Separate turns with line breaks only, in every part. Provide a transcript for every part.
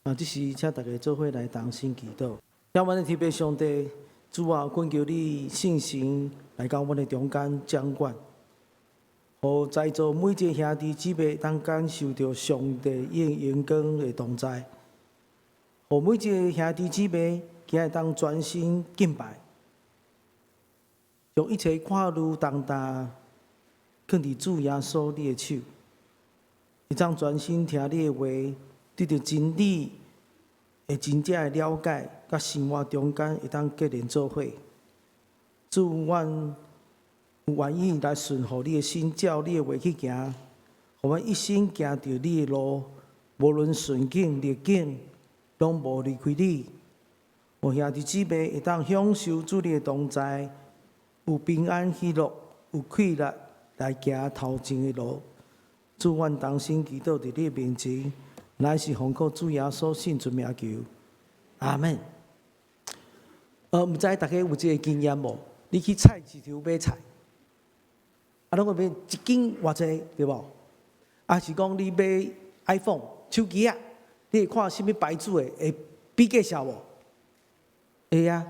啊，這時請大家做伙來同心祈禱。仰望的天父上帝，主啊，懇求你聖神來到阮的中間掌管，予在座每一个兄弟姊妹當感受著上帝伊的榮光的同在，予每一个兄弟姊妹今日當專心敬拜，將一切掛慮重擔囥佇主耶穌你的手，會當專心聽你的話，得著真理的真正的了解，佮生活中間會當結連做伙。主，阮有願意來順服你的心，照你的話去行，予阮一生行著你的路，無論順境逆境，攏無離開你。予兄弟姊妹會當享受主你的同在，有平安喜樂，有氣力來行頭前的路。主，阮同心祈禱佇你的面前，乃是奉靠主耶穌聖尊名求，阿門。毋知大家有這个經驗無？你去菜市場買菜，啊，攏會買一斤偌濟，對無？抑是講你買 iPhone 手機啊，你會看啥物牌子的，會比價數無？會啊。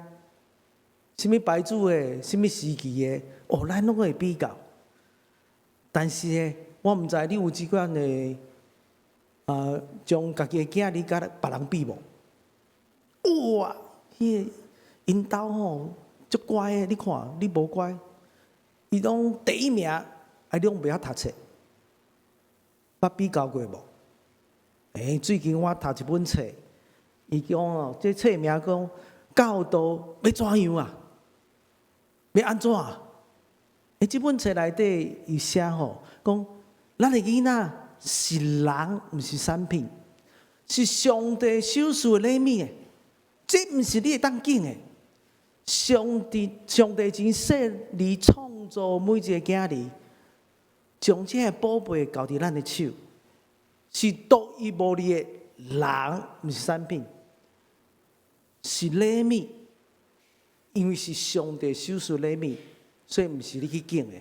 啥物牌子的，啥物時期的，哦，咱攏會比較。但是呢，我毋知你有這款的，將家己的囝兒佮別人比無？哇，彼个𪜶兜吼足乖的，你看你無乖，伊攏第一名，啊，你攏袂曉讀冊，捌比較過無？欸，最近我讀一本冊，伊講哦，這冊名講教導欲怎樣啊？欲按怎？欸，這本冊內底伊寫吼，講咱的囡仔是人，毋是產品，是上帝賞賜的禮物的，這毋是你會當揀的。上帝上帝真細膩創造每一个囝兒，將這个寶貝交佇咱的手，是獨一無二的人，毋是產品，是禮物。因為是上帝賞賜禮物，所以毋是你去揀的。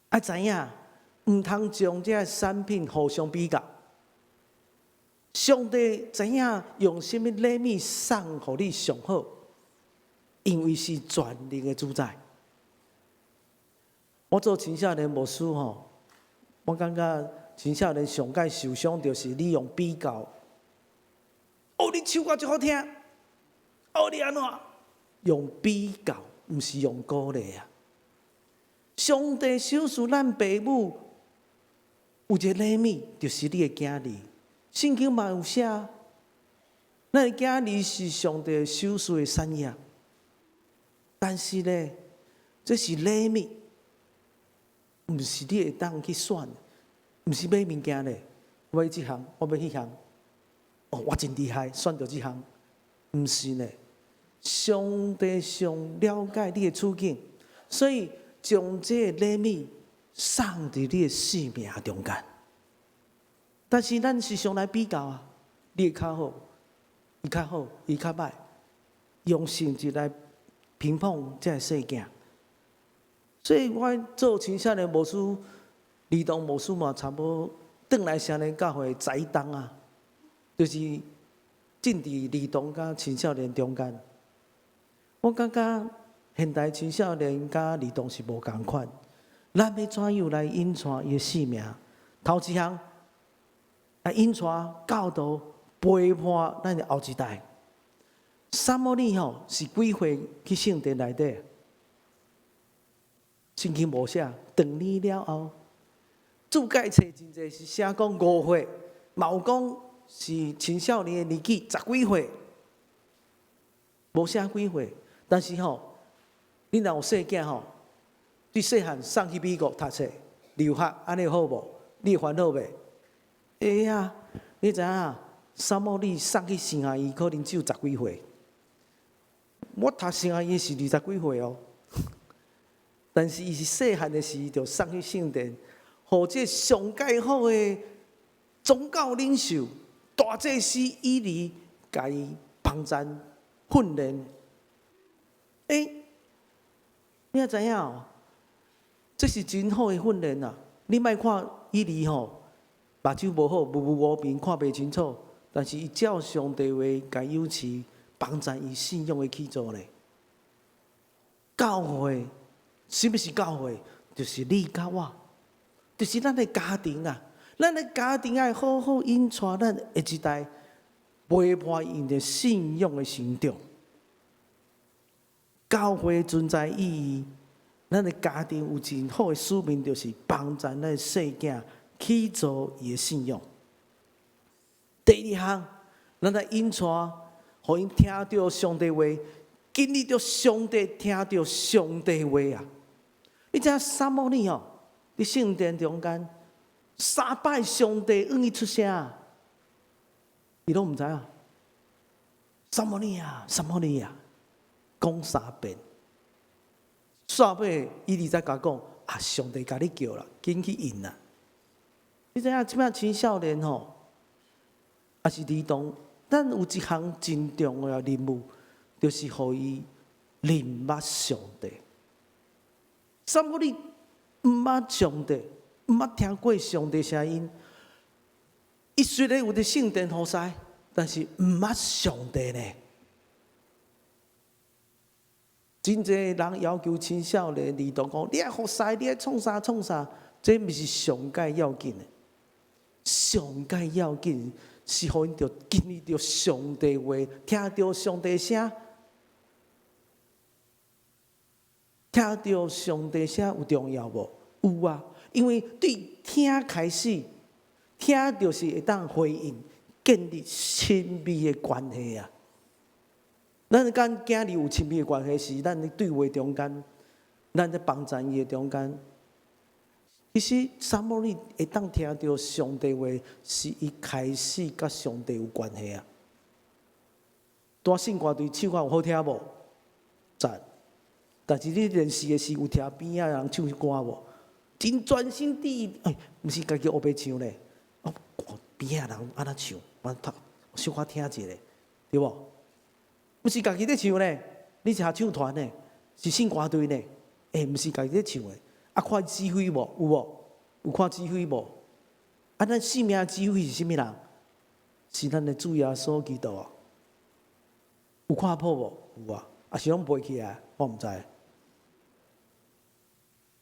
愛知影，毋通將這个產品互相比較。上帝知影用啥物禮物送予你上好，因為是全能的主宰。我做青少年牧師吼，我感覺青少年上蓋受傷就是你用比較。哦，你唱歌足好聽，哦，你按怎？用比較，毋是用鼓勵啊。上帝賞賜咱爸母有一個禮物，就是你的囝兒。聖經嘛有寫，咱的囝兒是上帝賞賜的產業。但是呢，這是禮物，毋是你會當去選，毋是買物件咧。我欲這項，我欲彼項，哦，我真厲害，選著這項，毋是呢。上帝上了解你的處境，所以將這个禮物送佇你的生命中間。但是咱時常來比較啊，你會較好，伊較好，伊較歹，用成績來評判這个細囝。所以我做青少年牧師、兒童牧師嘛，差不多轉來少年教會十一冬啊，就是進佇兒童佮青少年中間。我感覺現代青少年佮兒童是無仝款，咱欲怎樣來引帶伊的生命？頭一項來引帶教導陪伴咱的後一代。撒母耳吼是幾歲去聖殿內底？聖經無寫，長年了後，注解冊真濟是寫講5歲，嘛有講是青少年的年紀十幾歲，無寫幾歲。但是吼，你若有細囝吼，對細漢送去美國讀冊留學，按呢好無？你會煩惱袂？會啊！你知影？撒母耳送去神學院可能只有十幾歲。我讀神學院是二十幾歲哦，但是伊是細漢的時就送去聖殿，予這上蓋好的宗教領袖大祭司以利，共伊幫贊訓練。欸，你也知影哦？這是真好的訓練啊！你莫看以利吼，目睭無好，模模糊糊，看袂清楚。但是伊照上帝話共幼稚，幫贊伊信仰的起做咧。教會，啥物是教會？就是你佮我，就是咱的家庭啊。咱的家庭愛好好引帶咱下一代，陪伴𪜶的信仰的成長。教會存在意義，咱的家庭有真好的使命，就是幫助咱的細囝去做伊的信仰。第二項，咱來引帶，予𪜶聽著上帝話，經歷著上帝，聽著上帝話啊！你知影撒母耳吼，佇聖殿中間三擺上帝向伊出聲，伊攏毋知影。撒母耳啊，撒母耳啊，講三遍。煞尾以利才共講啊，上帝共你叫啦，緊去應啦。你知影這擺青少年吼，抑是兒童，咱有一項真重要的任務，就是予伊認捌上帝。撒母耳毋捌上帝，毋捌聽過上帝聲音。伊雖然有佇聖殿服侍，但是毋捌上帝呢。真濟人要求青少年兒童講：你愛服侍，你愛創啥創啥，這毋是上蓋要緊的。上蓋要緊是予𪜶著經歷著上帝話，聽著上帝聲，聽著上帝聲有重要無？有啊，因為對聽開始，聽就是會當回應，建立親密的關係啊。咱佮囝兒有親密的關係，是咱佇對話中間，咱佇幫贊伊的中間。其實撒母耳會當聽著上帝話，是伊開始佮上帝有關係啊。蹛聖歌隊唱歌有好聽無？讚。但是你練習的時有聽邊仔人唱歌無？真專心佇，欸，毋是家己烏白唱咧。哦，邊仔人按怎唱，我讀小可聽一下，對無？毋是家己咧唱咧，你是合唱團的，是聖歌隊呢？欸，毋是家己咧唱的。啊，看指揮無？有無？有看指揮無？啊，咱生命指揮是啥物人？是咱的主耶穌基督啊！有看譜無？有啊！啊是攏背起來，我毋知。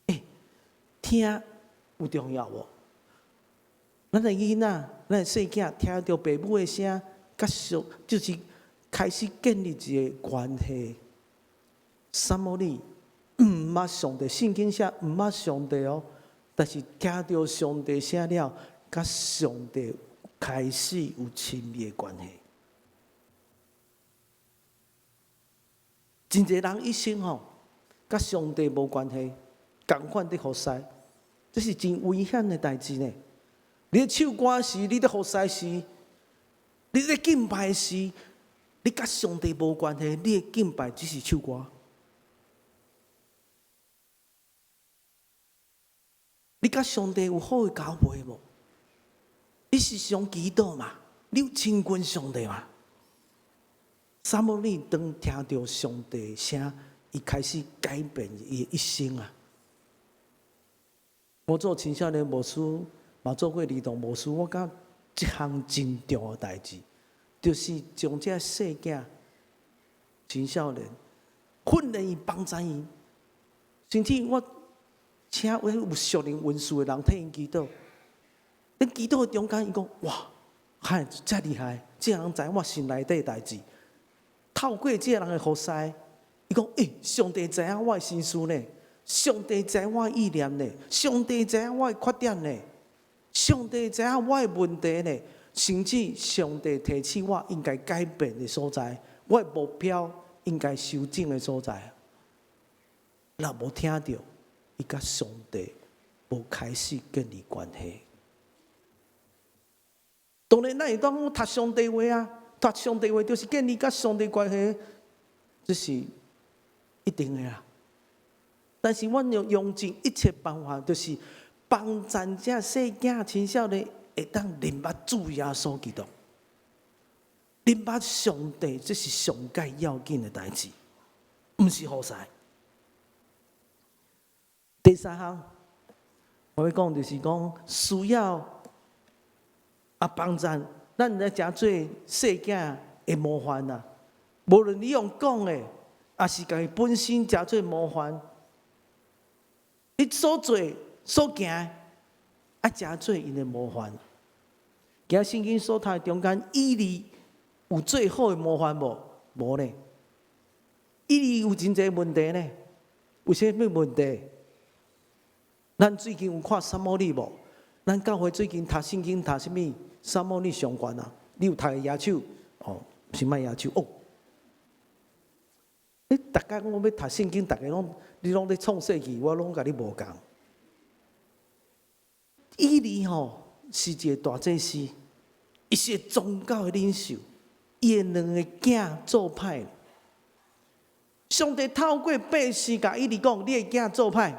欸，聽有重要無？咱的囡仔，咱的細囝聽著爸母的聲，佮熟就是開始建立一個關係。撒母耳毋捌上帝，聖經寫毋捌上帝哦，但是聽著上帝聲了，佮上帝開始有親密的關係。真濟人一生吼，佮上帝無關係，仝款佇服侍，這是真危險的代誌呢。你咧唱歌時，你咧服侍時，你咧敬拜時，你佮上帝無關係，你的敬拜只是唱歌。你佮上帝有好的交陪無？你時常祈禱嘛？你有親近上帝嘛？撒母耳當聽著上帝聲，伊開始改變伊的一生啊！我做青少年牧師，嘛做過兒童牧師，我感覺這項真重要的代誌，就是將這細囝青少年訓練伊、幫助伊，甚至我請有屬靈恩賜的人替𪜶祈禱。佇祈禱的中間，伊講：哇，嗨，遮厲害！這個人知影我心內底的代誌。透過這個人的服侍，伊講：欸，上帝知影我的心思呢，上帝知影我的意念呢，上帝知影我的缺點呢，上帝知影我的問題呢，甚至上帝提醒我應該改變的所在，我的目標應該修正的所在。若無聽著，伊佮上帝無開始建立關係。當然，咱會當讀上帝話啊，讀上帝話就是建立佮上帝關係，這是一定的啦。但是，阮要用盡一切辦法，就是幫助這細囝青少年會當認捌主耶穌基督，認捌上帝，這是上蓋要緊的代誌，毋是服侍。第三項，我欲講就是講需要啊幫贊咱來誠做細囝的模範啊！無論你用講的，抑是家己本身誠做模範，你所做所行，愛誠做𪜶的模範。今聖經所讀的中間，以利有做好的模範無？無呢。以利有真濟問題呢。有啥物問題？咱最近有看撒母耳無？咱教會最近讀聖經讀啥物？撒母耳相關啊？你有讀的舉手？哦，是莫舉手哦。你逐工我欲讀聖經，逐家攏你攏咧創世記，我攏共你無仝。以利吼是一個大祭司，伊是個宗教的領袖，伊的兩个囝做歹。上帝透過百姓共以利講：你的囝做歹，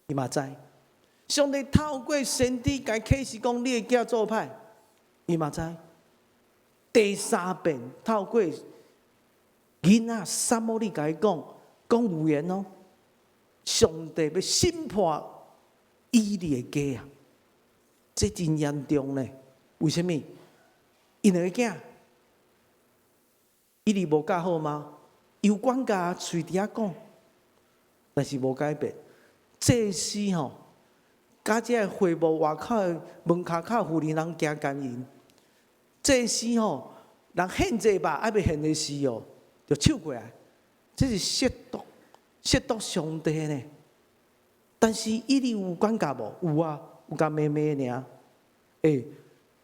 伊嘛知。上帝透過先知共伊啟示講：你的囝做歹，伊嘛知。第三遍透過囡仔撒母耳共伊講講預言哦，上帝欲審判以利的家啊，這真嚴重呢。為啥物？𪜶兩個囝，以利無教好嗎？有管教，喙佇遐講，但是無改變。祭司吼，佮這個會幕外口的門跤口婦人人行姦淫。祭司吼，人獻祭肉愛欲獻的時哦，就搶過來，這是褻瀆，褻瀆上帝呢。但是以利有管教無？有啊，有共罵罵爾。欸，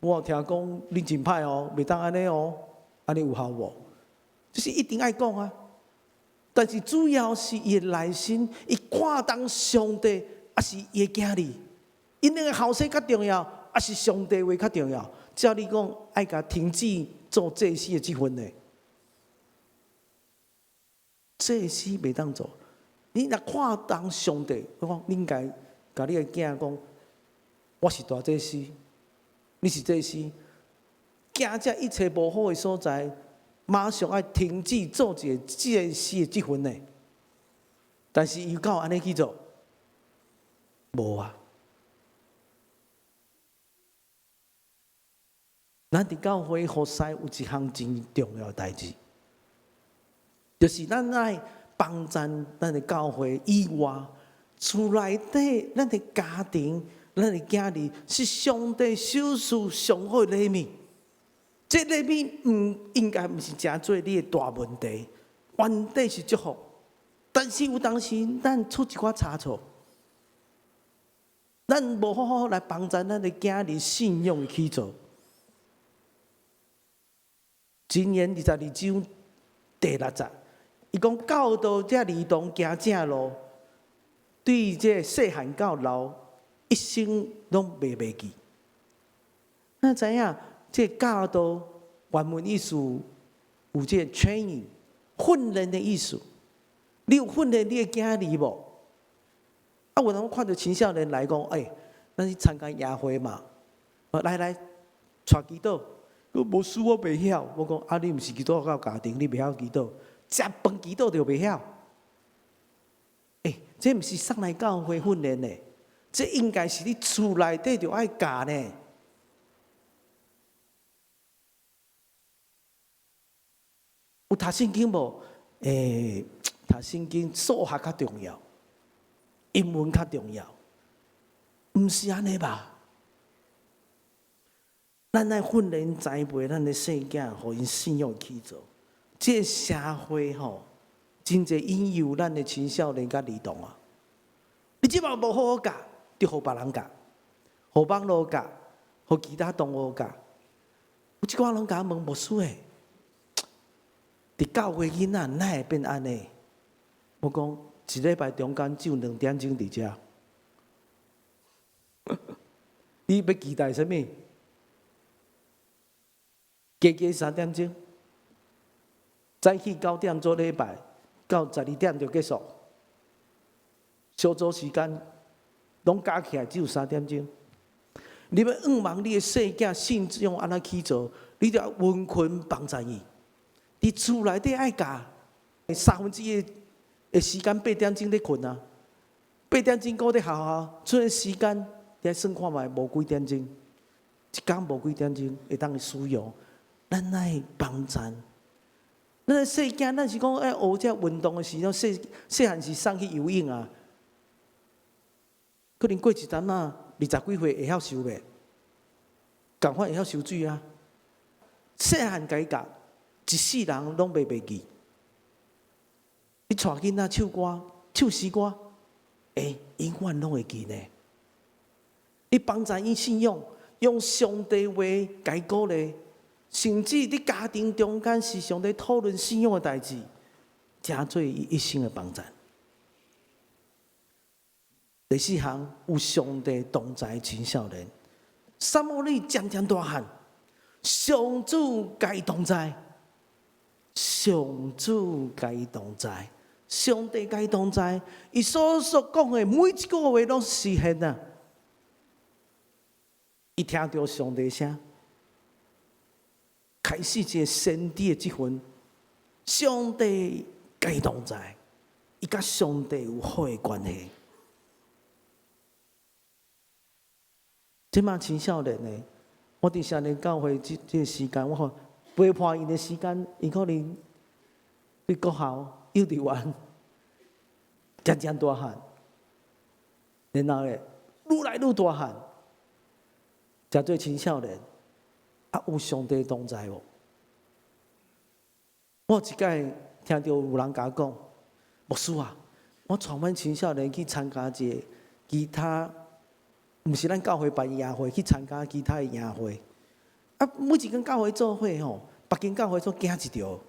我有聽講你真歹哦，袂當按呢哦，按呢有效無？這是一定愛講啊。但是主要是伊的內心，伊看重上帝，抑是伊的囝兒？𪜶兩個後生較重要，抑是上帝話較重要？照理講，愛共停止做祭司的職分的，祭司袂當做。你若看重上帝，我講你應該共你的囝講，我是大祭司，你是祭司，行這一切無好的所在，馬上愛停止做一個祭司的職分的。但是伊敢有按呢去做？無啊。咱佇教會服侍有一項真重要的代誌，就是咱愛幫贊咱的教會以外，厝內底咱的家庭、咱的囝兒是上帝賞賜上好的禮物。這禮物毋應該毋是誠做你的大問題，原底是祝福。但是有當時咱出一寡差錯，咱無好好來幫贊咱的囝兒信仰的起座。箴言22章第六節，伊講教導這兒童行正路，對這細漢到老，一生攏袂袂記。咱知影，這教導原文意思有這個 training 訓練的意思。你有訓練你的囝兒無？啊，有人看著青少年來講，欸，咱去參加夜會嘛？來來，帶祈禱。牧師我袂曉，我講啊，你毋是基督教家庭，你袂曉祈禱，食飯祈禱就袂曉。欸，這毋是送來教會訓練的，這應該是你厝內底就愛教呢。有讀聖經無？欸，讀聖經數學較重要，英文較重要，毋是按呢吧？咱愛訓練栽培咱的細囝，予𪜶信仰起座。這個社會吼，真濟引誘咱的青少年佮兒童啊！你這擺無好好教，就予別人教，予網路教，予其他同學教。有一寡攏共我問牧師欸，佇教會囡仔哪會變按呢？我講一禮拜中間只有兩點鐘佇遮，你欲期待啥物？加加三點鐘，早起9點做禮拜，到12點就結束。小組時間攏加起來只有三點鐘。你欲向望你的細囝信仰按怎起座，你就愛溫馨幫助伊。佇厝內底愛教，三分之一的時間八點鐘咧睏啊，八點鐘閣咧學校，剩的時間你愛算看覓無幾點鐘。一工無幾點鐘會當去使用，咱愛幫贊。咱細囝，咱是講愛學這運動的時陣，細細漢時送去游泳啊，可能過一陣仔，二十幾歲會曉游袂？仝款會曉游水啊！細漢共伊教，一世人攏袂袂記。你帶囡仔唱歌、唱詩歌，欸，永遠攏會記呢。你幫贊伊信仰，用上帝話共伊鼓勵，甚至佇家庭中間時常咧討論信仰的代誌，成做伊一生的幫贊。第四項，有上帝同在的青少年，撒母耳漸漸大漢，上主共伊同在，上主共伊同在，上帝共伊同在，伊所講的每一句話攏實現啊！伊聽著上帝聲，開始一個先知的職分，上帝共伊同在，伊佮上帝有好的關係。這馬青少年的，我佇少年教會這個時間，我看陪伴𪜶的時間，𪜶可能佇國校、幼稚園，漸漸大漢，然後咧，愈來愈大漢，誠做青少年，啊，有上帝同在無？我有一擺聽著有人共我講，牧師啊，我帶阮青少年去參加一個其他。毋是咱教會辦營會，去參加其他的營會。啊，每一間教會做伙吼，別間教會總驚一著，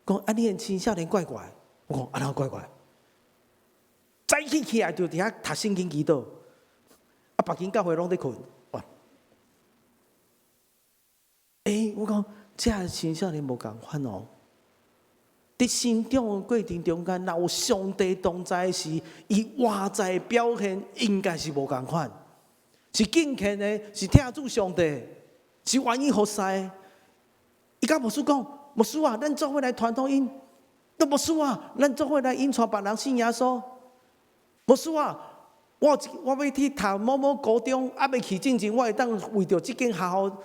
講啊，你的青少年怪怪。我講按怎怪怪？早起起來就佇遐讀聖經祈禱，啊，別間教會攏咧睏。欸，我講這青少年無仝款哦。佇成長的過程中間，若有上帝同在時，伊外在表現應該是無仝款。是敬虔的，是疼主上帝，是願意服侍。伊佮牧師講，牧師啊，咱做伙來傳福音。都牧師啊，咱做伙來引帶別人信耶穌。牧師啊，我欲去讀某某高中，猶未去進前，我會當為著這間學校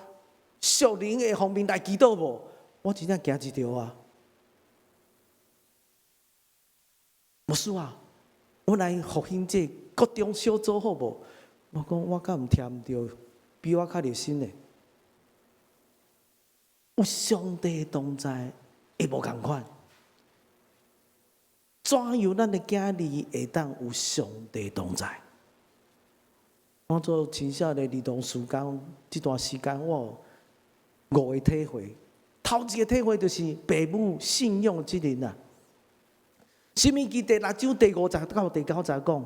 屬靈的方面來祈禱無？我真正驚一著啊！牧師啊，我來復興這國中小組好無？我講我敢毋聽毋著，比我較熱心的，有上帝同在會無仝款。怎樣咱的囝兒會當有上帝同在？我做青少年兒童事工這段時間，我有五個體會。頭一個體會就是父母信仰責任啊。申命記第六章第五節到第九節講。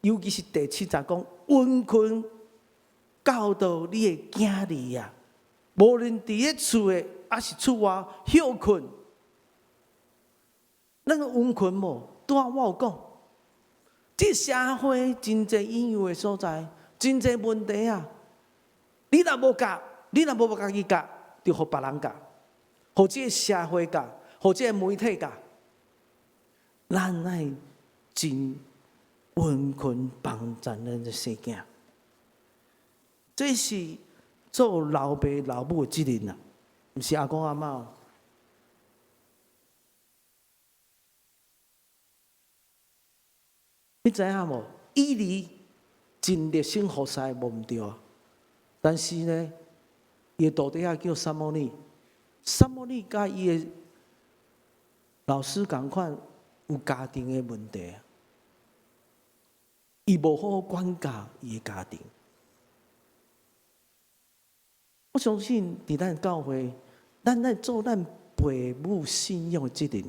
尤其是第七節講，殷勤教導你的囝兒啊，無論佇咧厝的，抑是厝外歇睏，咱個殷勤無？拄仔我有講，這社會真濟引誘的所在，真濟問題啊！你若無教，你若無家己教，就予別人教，予這個社會教，予這個媒體教，咱愛真。殷勤幫贊咱的細囝，這是做老爸老母的責任啊，毋是阿公阿嬤。你知影無？以利真熱心服侍，無毋對啊。但是呢，伊的徒弟仔叫撒母耳，撒母耳佮伊的老師仝款有家庭的問題。伊無好好管教伊的家庭。我相信佇咱教會，咱愛做咱父母信仰的責任。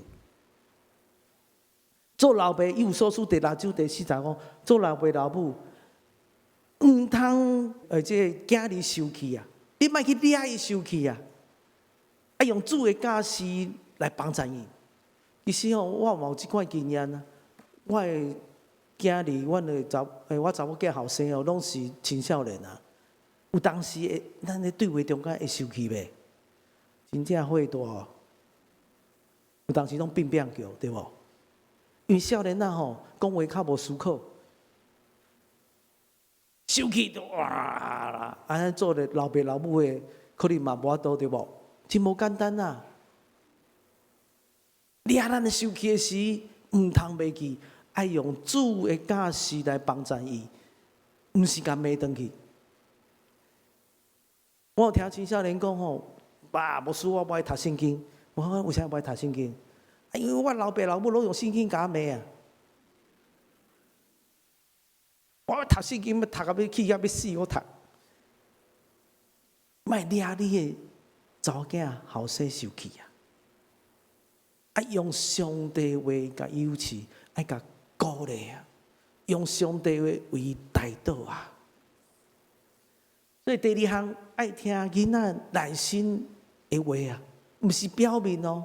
做老爸，以弗所書第六章第四節講，做老爸老母，毋通這个囝兒受氣啊！你莫去惹伊受氣啊！愛用主的教示來幫助伊。其實吼，我嘛有這款經驗啊，我的。囝兒，阮的查，欸，我查某囝後生哦，攏是青少年啊。有當時會，咱咧對話中間會生氣袂？真正火大哦。有當時攏變變叫，對無？因為少年仔吼，講話較無思考。生氣就哇啦！按呢做咧老爸老母的，可能嘛無法度對無？真無簡單啊！掠咱生氣的時，毋通袂記，愛用主的教示來幫贊伊，毋是共罵轉去。我有聽青少年講吼，爸，牧師，我無愛讀聖經。我講為啥無愛讀聖經？因為我老爸老母攏用聖經共我罵啊！我讀聖經欲讀甲欲氣甲欲死，我讀。莫掠你的查某囝後生受氣啊！愛用上帝話共伊扶持，愛共鼓勵啊！用上帝話為伊代禱啊！所以第二項愛聽囡仔內心的話啊，毋是表面哦。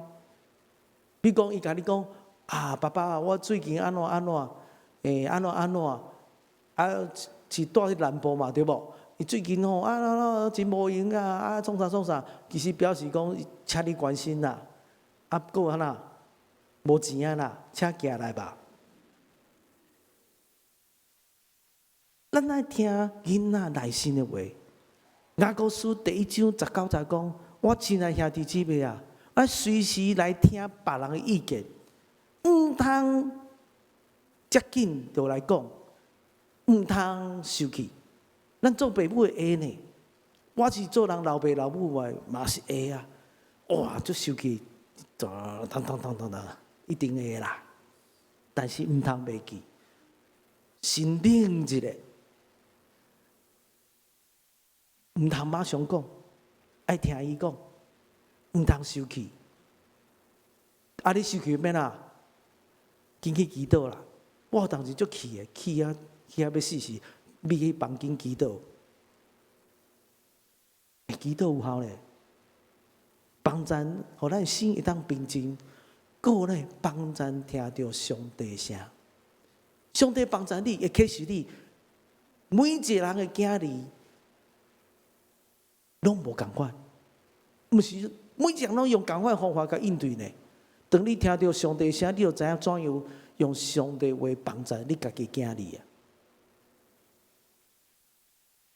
比如講，伊共你講啊，爸爸，我最近按怎按怎，按怎按怎，啊是蹛佇南部嘛，對無？伊最近吼啊，真無閒啊，啊創啥創啥，其實表示講請你關心啦。啊，閣有按怎？無錢啊啦，車寄來吧。咱愛聽囡仔內心的話。雅各書第一章十九節講：我親愛兄弟姊妹啊，我隨時來聽別人的意見，毋通遮緊就來講，毋通生氣。咱做爸母的會呢，我是做人老爸老母的嘛是會啊。哇，足生氣，當當當當當，一定會啦。但是毋通袂記，先冷一下。毋通馬上講，愛聽伊講，毋通生氣。啊，你生氣欲按怎？緊去祈禱啦！我有當時足氣的，氣啊氣啊欲死時，欲去房間祈禱。祈禱有效咧，幫贊予咱心會當平靜，閣咧幫贊聽著上帝聲。上帝幫贊你，會啟示你，每一個人的囝兒攏無仝款，毋是每一個人攏用仝款方法共應對呢。當你聽著上帝聲，你就知影怎樣用上帝話幫助你家己囝兒啊。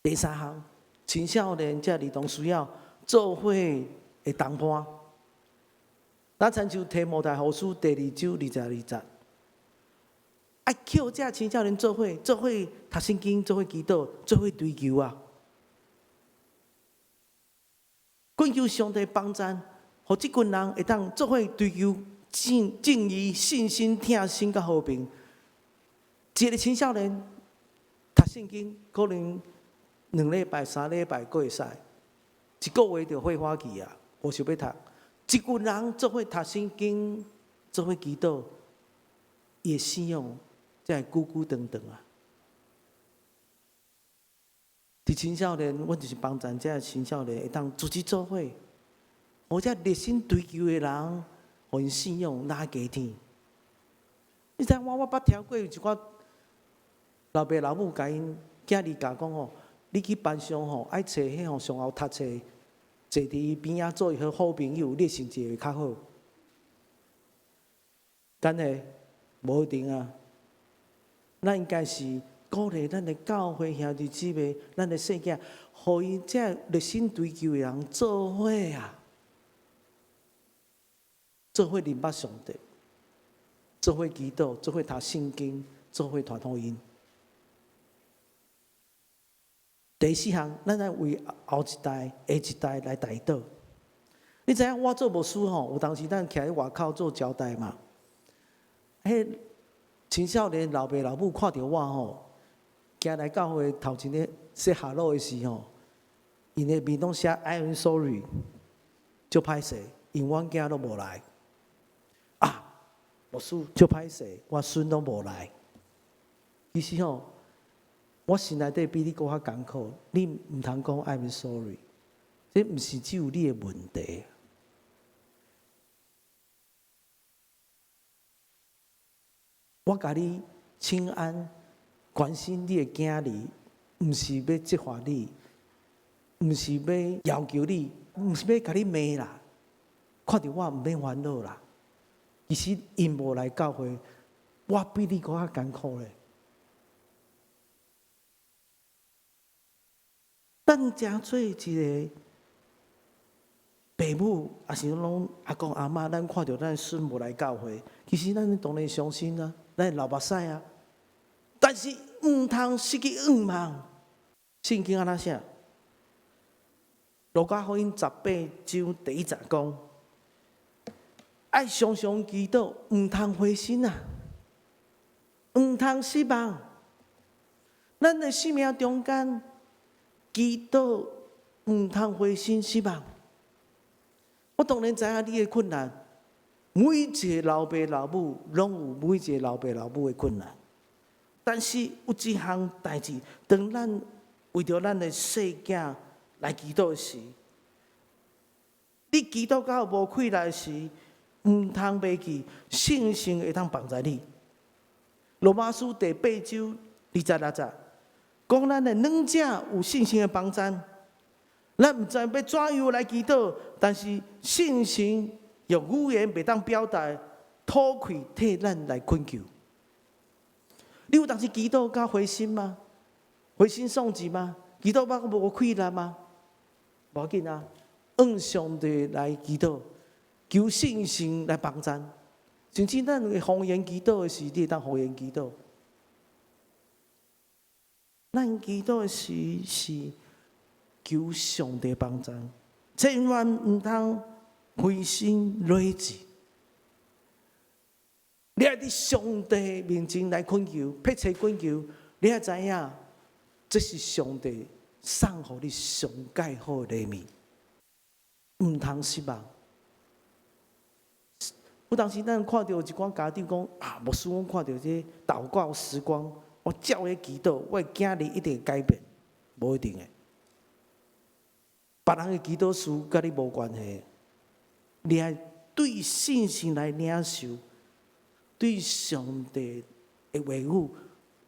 第三項，青少年這兒童需要做伙的同伴。咱親像提摩太後書第二章二十二節，愛叫這青少年做伙，做伙讀聖經，做伙祈禱，做伙追求啊。懇求上帝幫贊，予這群人會當做伙追求正正義、信心、疼心佮和平。一个青少年讀聖經，可能兩禮拜、三禮拜閣會使，一個月就火化去啊，無想欲讀。一群人做伙讀聖經，做伙祈禱，伊的信仰才會久久長長啊。佇青少年，阮就是幫贊這青少年會當組織做伙，予這熱心追求的人，予𪜶信仰拉加添。你知影我捌聽過有一寡老爸老母共𪜶囝兒教講吼，你去班上吼愛揣彼項上姣讀冊，坐佇伊邊仔做伊好朋友，你的成績會較好。敢會？無一定啊。咱應該是鼓勵咱的教會兄弟姊妹，咱的細囝，予𪜶這熱心追求的人做伙啊，做伙認捌上帝，做伙祈禱，做伙讀聖經，做伙傳福音。第四項，咱愛為後一代、下一代來代禱。你知影我做牧師吼，有當時咱徛佇外口做招待嘛。彼青少年老爸老母看著我吼，行來教會頭前咧 say hello 的時吼，𪜶的面攏寫 I am sorry，足歹勢，因為阮囝攏無來。啊，牧師足歹勢，我孫攏無來。其實吼，我心內底比你閣較艱苦，你毋通講 I am sorry，這毋是只有你的問題。我共你請安，關心你的囝兒，毋是欲責罰你，毋是欲要求你，毋是欲共你罵啦。看著我毋免煩惱啦。其實𪜶無來教會，我比你閣較艱苦咧。咱誠做一个爸母，抑是講阿公阿嬤，咱看著咱孫無來教會，其實咱當然傷心啊，咱會流目屎啊。但是毋通失去向望。聖經按怎寫？路加福音18章第1節講：愛常常祈禱，毋通灰心啊，毋通失望。咱的生命中間，祈禱毋通灰心失望。我當然知影你的困難，每一个老爸老母攏有每一个老爸老母的困難。但是有一項代誌，當咱為著咱的細囝來祈禱時，你祈禱到無氣力時，毋通袂記，信心會當幫助你。羅馬書第8章26節，講咱的軟者有信心的幫贊。咱毋知欲怎樣來祈禱，但是信心用語言袂當表達，吐氣替咱來懇求。你有當時祈禱甲灰心嗎？灰心喪志嗎？祈禱到無氣力嗎？無要緊啊，向上帝來祈禱，求信心來幫贊。甚至咱會方言祈禱的時，你會當方言祈禱。咱祈禱的時是求上帝幫贊，千萬毋通灰心軟志。你愛佇上帝面前來懇求，迫切懇求，你愛知影，這是上帝送予你上蓋好的禮物，毋通失望。有當時咱看著一寡家長講啊，牧師，阮看著這禱告時光，我照彼祈禱，我的囝兒一定會改變，無一定的。別人的祈禱事佮你無關係，你愛對信心來領受，對上帝的話語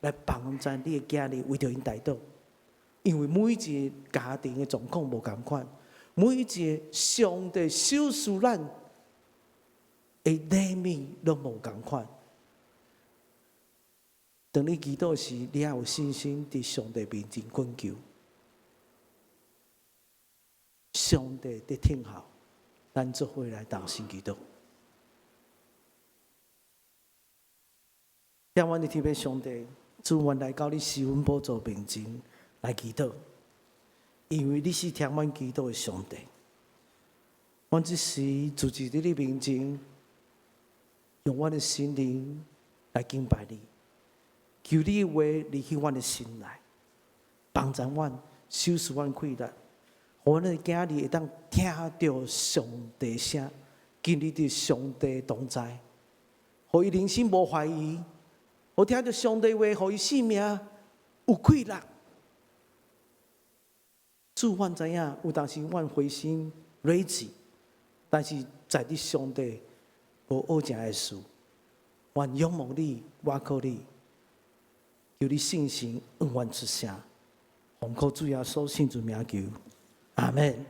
來幫助你的囝兒為著𪜶代禱。因為每一个家庭的狀況無仝款，每一个上帝賞賜咱的禮物攏無仝款。當你祈禱時，你愛有信心佇上帝面前懇求，上帝佇聽候，咱做伙來同心祈禱。聽阮的天父上帝，主阮來到你施恩寶座面前來祈禱，因為你是聽阮祈禱的上帝。阮這時就佇你面前，用阮的心靈來敬拜你，求你的話入去阮的心內，幫助阮，賞賜阮氣力，予阮的囝兒會當聽著上帝聲，經歷著上帝同在，予伊人生無懷疑，予聽著上帝話，予伊生命有氣力。主，阮知影有當時阮灰心軟志，但是在你上帝無僫成的事，阮仰望你，倚靠你，求你信心永遠出聲，奉靠主耶穌聖主名求，阿門。